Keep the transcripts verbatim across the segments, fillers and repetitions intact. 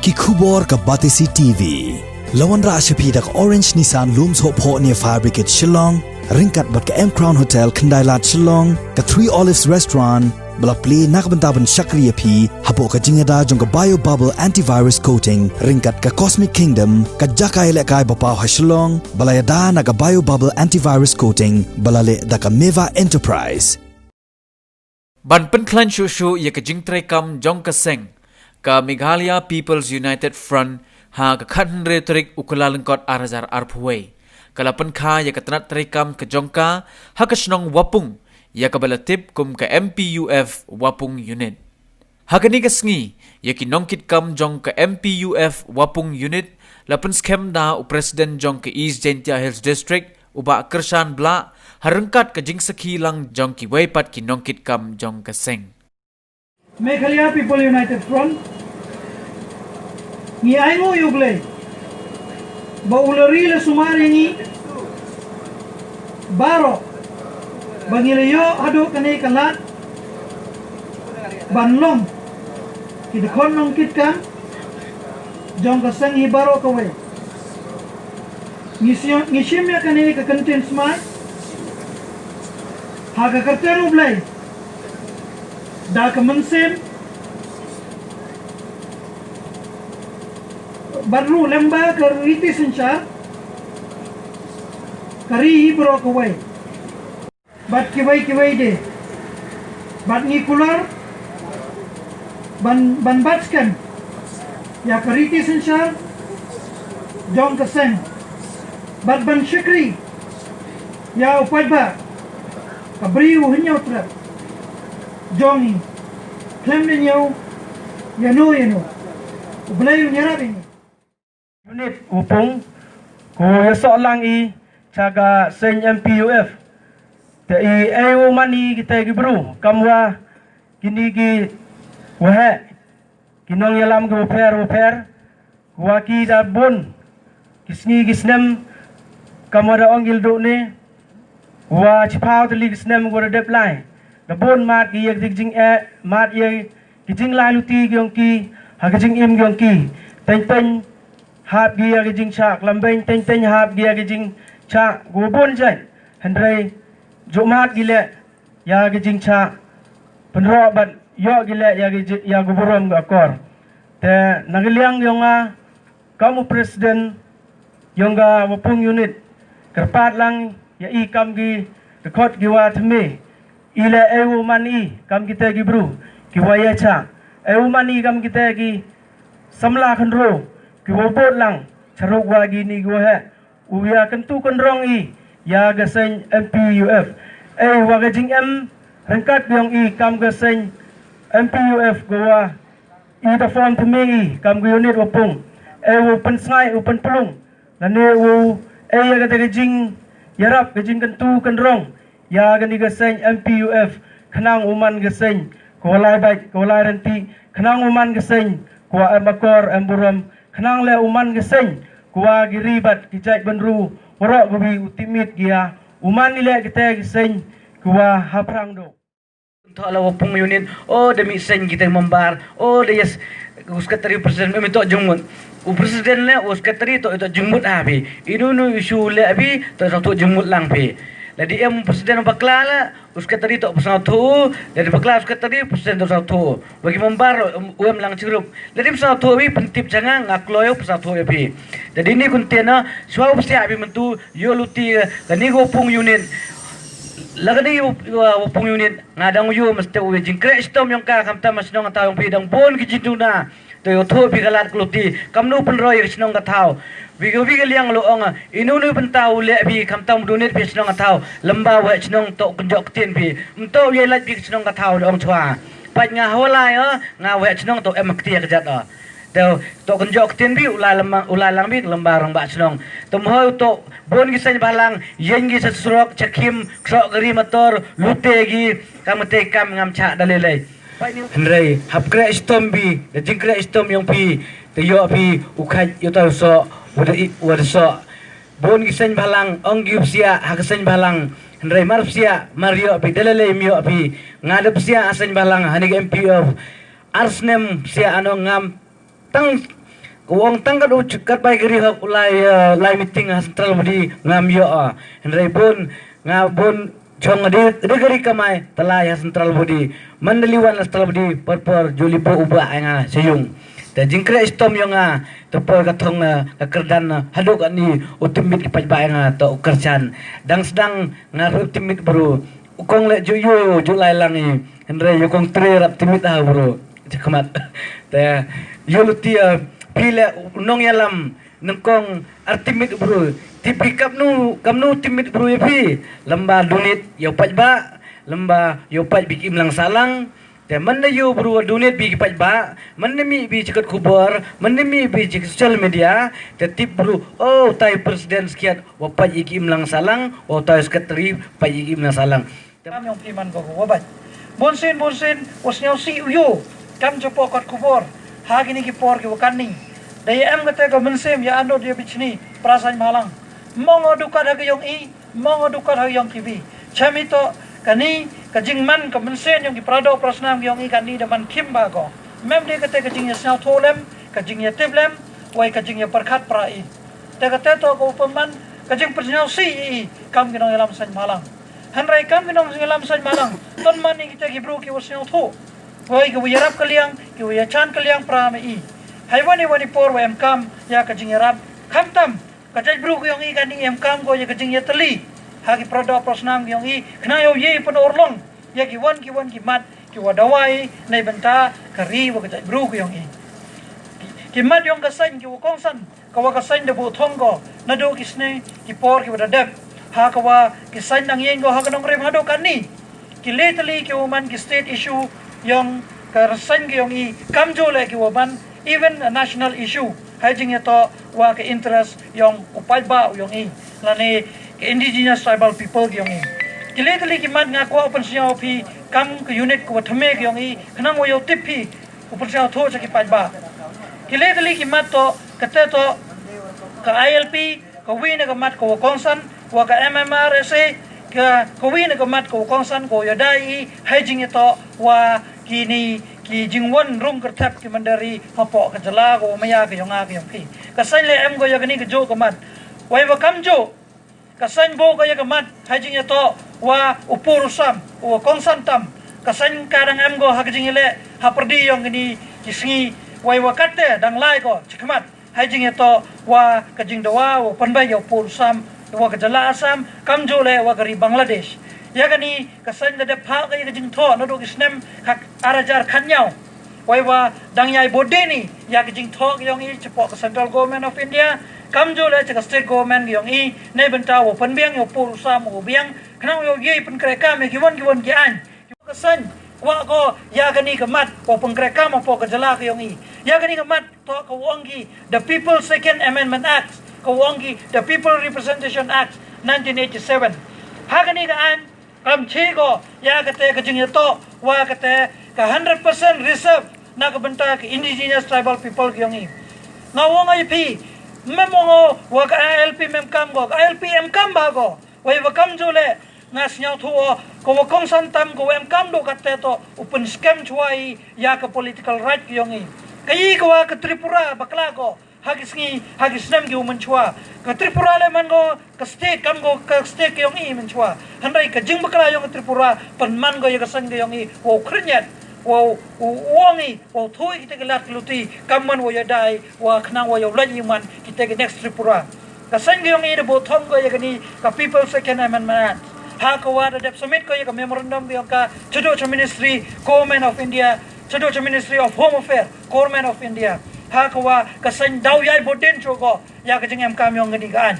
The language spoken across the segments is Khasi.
Ki khubor ka Batesi T V. La wanrah sha phi da ka Orange Nissan Lum Sohphoh near Fire Brigade Shillong, ryngkat bad ka M Crown Hotel Khyndailad Shillong, ka Three Olives Restaurant, ba la plie na ka bynta ban shakri ïa phi hapoh ka jingïada jong ka Bio Bubble Antivirus Coating, ryngkat ka Cosmic Kingdom, ka jaka ïalehkai ba paw ha Shillong, ba la ïada na ka Bio Bubble Antivirus Coating, ba la leh da ka Meva Enterprise. Ban pynkhlaiñ shuh shuh ïa ka jingtreikam jong ka seng, ka Meghalaya People's United Front ha ka khathynriew tarik u Kyllalyngkot ar hajar arphew wei ka la pynkha ïa ka tnat treikam ka jong ka ha ka shnong Wapung, ïa kaba la tip kum ka M P U F Wapung Unit. Ha kane ka sngi, ïa ki nongkitkam jong ka M P U F Wapung Unit la pynskhem da u President jong ka East Jaintia Hills District, u Bah Kyrshan Blah, ha ryngkat ka jingsakhi lang jong kiwei pat ki nongkitkam jong ka seng. Meghalaya People United Front, ngi ainguh ïa U Blei ba u la ri la sumar ïa ngi baroh ba ngi la ïoh haduh kane ka lad ban long ki dkhot nongkitkam jong ka seng hi baroh kawei. Ngi shim, ngi shim ïa kane ka kyntien smai ha ka kyrteng U Blei, da ka mynsiem bad ruh lyngba ka riti synshar ka ri hi baroh kawei bad kiwei kiwei de. Bad ngi kular ban, ban bat skhem ïa ka riti synshar jong ka seng bad ban shakri ïa u paidbah, ka briew u hynñiew trep jong ngi, khlem da ñiew ïano ïano. U Blei un ïarap ïa ngi. Unit Wapung, ko ïasoh lang i sha ka seng M P U F. Te i ei u man i kita ki bru kam wa kini ki waheh, ki nongïalam ki bapher bapher, wa ki da bun ki sngi ki snem, kam wa da ong ki la duh ne, wa chiphaw tylli ki snem wa da dep lai. Da bun mad ki ïa ki jingeh, mad ïa ki jinglai luti ki ong ki ha ki jingim ki ong ki. Teng teng hap ki ïa ki jingshah klam beiñ, teng teng hap ki ïa ki jingshah ki wa bun jait. Hynrei ju mad ki leh ïa ki jingshah pynroh bad ïoh ki leh ïa ki ji-, ïa ki burom ka akor. Te na ki liang yong nga kam u president yong ka Wapung Unit, kyrpad lang ïa i kam ki dkhot ki wa thymme. I leh ei u man i kam kita ki bru ki wa ïa cha, ei u man i kam kita ki samla khynro ki wa bud lang charuk wa kini ki waheh. U ïa kyntu kynrong i ïa ka seng M P U F. Ei wa ka jingem ryngkat biang i kam ka seng M P U F ka wa i da form thymme i kam ka unit Wapung. Ei u pynsngai u pynpulung lane u ei ïa kata ka jingïarap ka jingkyntu kynrong ïa kani ka seng M P U F, khnang u man ka seng ka wa lai bad ka wa lai rynti, khnang u man ka seng ka wa em akor em burom, khnang leh u man ka seng ka wa ki ri bad ki jait bynru waroh ka wi u tipmit ki ïa u man i leh kita ki seng ka wa haphrang do. Thoh la Wapung Unit, o da mih seng kita member, o da yes, u secretary president em ito jingmut. U president leh u secretary to ito jingmut ha phi. Inu nu issue leh phi to sa thoh jingmut lang phi. Lada em president bakla leh u secretary to pynsaw thoh, lada bakla u secretary president to sa thoh. Wa ki member u em lang chigrup. Lada pynsaw thoh phi pyntip cha nga, nga kloi pynsaw thoh ïa phi. Lada ini container shuwa u psiah phi myntu ïoh luti kani ka Wapung Unit. La kani ka Wapung Unit nga dang ïoh mesti u jingkreh shitom yong ka khamtam shnong ka thaw yong phi dang bun ki jingduna. To ïoh thoh phi ka lad ka luti, kam nu pynroi ka shnong ka thaw. Wi ka wi ka liang lu ong inu nu pynta u leh phi khamtam dunit phi shnong ka thaw. Lymba weh shnong to kynjok ktien phi. Mto u ïa lait phi ka shnong ka thaw lu ong chwa. Pat nga hawlai o nga weh shnong to em kti ka jat o. To to kynjok ktien phi u lai lymba u lai lang phi lymba rangbah shnong. Tum hoi to bun ki seng balang ïeng ki sa surok chakhim ksok kari motor lute ki kam te kam ngam chah da lei lei. Hynrei hap kreh shitom phi, da jingkreh shitom yong phi, te ïoh phi u khait ïoh tai u soh, wa da i, wa da soh. Bun ki seng balang ong ki u psiah ha ka seng balang, hynrei mar psiah mar ïoh phi, da lei lei ym ïoh phi. Nga da psiah ha seng balang ha ni ka M P O. Ar snem psiah ano ngam tang Ka ong tang kat u kat bai kari hok u lai, eh, lai meeting ha central body ngam ïoh, ah. Hynrei bun nga bun chong di di kari kamai te lai ha central body. Man da liwan ha central body por por ju li buh u bah ïa nga sha ïung. Te jingkhreh shitom ïa nga te por ka thong, eh, ka kyrdan, eh, haduh katni u tymmen ki paidbah ïa nga te u kyrshan. Dang sdang nga ruh tymmen bru. U kong leh ju ïoh ju lai lang i. Hynrei ïa kong tre rap tymmen ha bru. Jingkhmat. Te ïoh luti, eh, phi leh u nongïalam nyngkong ar tymmen bru. Te phi kamnu kamnu tymmen bru ïa phi. Lem ba donate ïa u paidbah, lem ba ïa u paid ba ki im lang sahlang. Te man da ïa u bru wa donate ba ki paidbah, man da mih ba ki kot khubor, man da mih ba ki social media, te tip bru, oh, utai president Syiat wa paid ïa ki im lang sahlang, wa utai secretary paid ïa ki im lang sahlang. Kam ïong phi man ko ko wa bad. Bun sien bun sien u sñiawsih u ïoh kam chapoh kot khubor ha kini ki por ki wa kan ni. Da ïa em kata ka mynsiem ïa anot ïa bichni para saiñ bhalang. Mong o dukat ha ka ïong i, mong o dukat ha ka ïong ki bi. Chami to kani ka jingman ka mynsiem ïong ki para doh para snam ki ïong i kani da man khim ba ko. Mem de kata ka jingïasñiawthuh lem, ka jingïatip lem, wei ka jingïapyrkhat para i. Te kata to ka u pynman ka jingpynsñiawsih i kam ki nongïalam saiñ bhalang. Hynrei kam ki nongïalam saiñ bhalang, ton man i kita ki bru ki wa sñiawthuh. Wei ki wa ïarap ka liang, ki wa ïachan ka liang para ma i. Hei wan i wan i por wa em kam ïa ka jingïarap. Khamtam ka jaitbru ki ïong i kani em kam ko ïa ka jingïatylli ha ki para doh para snam ki ïong i, khnang ïa u ye pynurlong ïa ki wan ki wan ki mat ki wa dawai nei bynta ka ri wa ka jaitbru ki ïong i. Ki, ki mat ïong ka saiñ ki wa kongsan ka wa ka saiñ da buh thong ko naduh ki sne ki por ki wa da dep. Ha ka wa ki saiñ nang ïeng ko ha ka nongrim haduh kani. Ki le tylli ki wa man ki state issue ïong ka saiñ ki ïong i, kamjooh leh ki wa man even a national issue. Hei jingïatoh wa ka interest ïong u paidbah u ïong i, lane ka indigenous tribal people ki ïong i. Ki le tylli ki mat nga kwah u pynsñiaw phi kam ka unit ka wa thymme ki ïong i, khnang wa ïoh tip phi u pynsñiawthuh cha ki paidbah. Ki le tylli ki mat to, kata to ka I L P, ka wi na ka mat ka wa kongsan wa ka M M R S A, ka, ka wi na ka mat ka wa kongsan ka wa ïadei i hei jingïatoh wa kini ki jingwan rung kyrthep ki mynder ri hapoh ka jylla ka wa maya ka ïong nga ka ïong phi. Ka saiñ le em ko ïa kani ka jooh ka mat. Wei wa kamjooh ka saiñ buh ko ïa ka mat hei jingïatoh wa u pur u sam u wa kongsan tam. Ka saiñ ka dang em ko ha ka jingïaleh ha pyrdi ïong kini ki sngi. Wei wa katte dang lai ko chi ka mat hei jingïatoh wa ka jingdawa wa pynbeit ïa u pur u sam wa ka jylla Assam, kamjooh leh wa ka ri Bangladesh. Ïa kani ka saiñ da dep phah ka ïa ka jingthoh naduh ki snem kha ar hajar khatñiaw. Wei wa dang ïai bud dien i ïa ka jingthoh ka ïong i chapoh ka Central Government of India, kamjooh leh cha ka State Government ka ïong i, nei bynta wa pynbiang ïa u pur u sam u biang, khnang ïa u ye pynkhreh kam ïa ki wan ki wan ki aiñ. Ka saiñ kwah ko ïa kani ka mat wa pynkhreh kam hapoh ka jylla ka ïong i. Ïa kani ka mat to ka wa ong ki The People's Second Amendment Act, ka wa ong ki The People Representation Act nineteen eighty-seven. Ha kani ka aiñ klam chi ko ïa kata ka jingïatoh wa kata ka hundred percent reserve na ka bynta ka indigenous tribal people ka ïong i. Nga wa ong ïa phi, mem ong o wa ka I L P mem kam ko, ka I L P em kam ba ko. Wei wa kamjooh leh nga sñiawthuh o ka wa kongsan tam ka wa em kam duh kata to u pynskhem chwa i ïa ka political right ka ïong i. Ka i ka wa ka Tripura bakla ko ha ki sngi ha ki snem ki u mynchwa. Ka Tripura leh man ko ka state kam ko ka state ka ïong i mynchwa. Hynrei ka jingbakla ïong ka Tripura pynman ko ïa ka saiñ ka ïong i wa u khriñet wa u, u, u ong i wa u thui kita ki lad ki luti kam man wa ïadei wa khnang wa ïa u lait i man kita ki next Tripura. Ka saiñ ka ïong i da buh thong ko ïa kani ka People's Second Amendment Act. Ha ka wa da dep submit ko ïa ka memorandum ka ïong ka chaduh cha Ministry Government of India, chaduh cha Ministry of Home Affairs Government of India. Ha ka wa ka saiñ daw ïai bud dien cho ko ïa ka jingem kam ïong kani ka aiñ.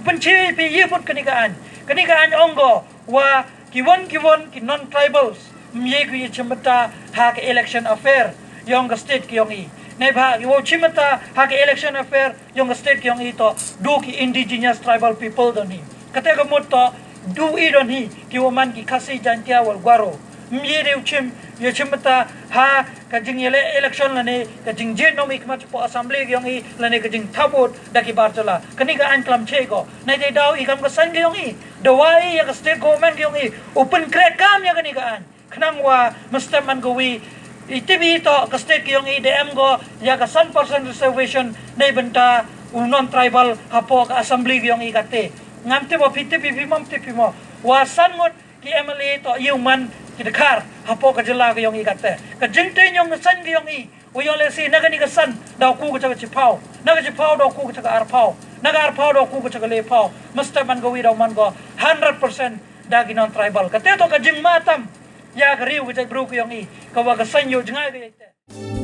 Pynchi phi ïa bud kani ka aiñ. Kani ka aiñ ong ko wa ki wan ki wan ki non tribals ym ye ki ïa chim bynta ha ka election affair ïong ka state ka ïong i. Nei ba ki wa chim bynta ha ka election affair ïong ka state ka ïong i to du ki indigenous tribal people don hi. Kata ka mut to du i don hi ki wa man ki Khasi, Jaintia wal Garo. Ym ye de u chim ïa chim bynta ha ka jingïaleh election lane ka jingjied nongmihkhmat chapoh assembly ka ïong i lane ka jingthap vote da ki bar jylla. Kani ka aiñ klam chi ko. Nei te daw i kam ka saiñ ka ïong i. Dawa i ïa ka state government ka ïong i u pynkhreh kam ïa kani ka aiñ. Khnang wa mynstep man ka wi I tip i to ka state ka yong i da em ko ya ka san percent reservation nei bynta u non tribal hapoh ka assembly ka yong i kate. Ngam tip o phi tip i phi mom tip i mo. Wa san ngut ki M L A to i u man ki dkhar hapoh ka jylla ka yong i kate. Ka jingte nyong ka san ka yong i. U yong le si na ka ni ka san da u ku ka cha ka chipau. Na ka chipau da u ku ka cha ka arpau. Na ka arpau da u ku ka cha ka lepau. Mesti man ka wi da u man ko hundred percent da ki non tribal. Kate to ka jingma tam ya ka riu ka cha bru ka yong i. Ka wa ka san yo jngai ka yai te.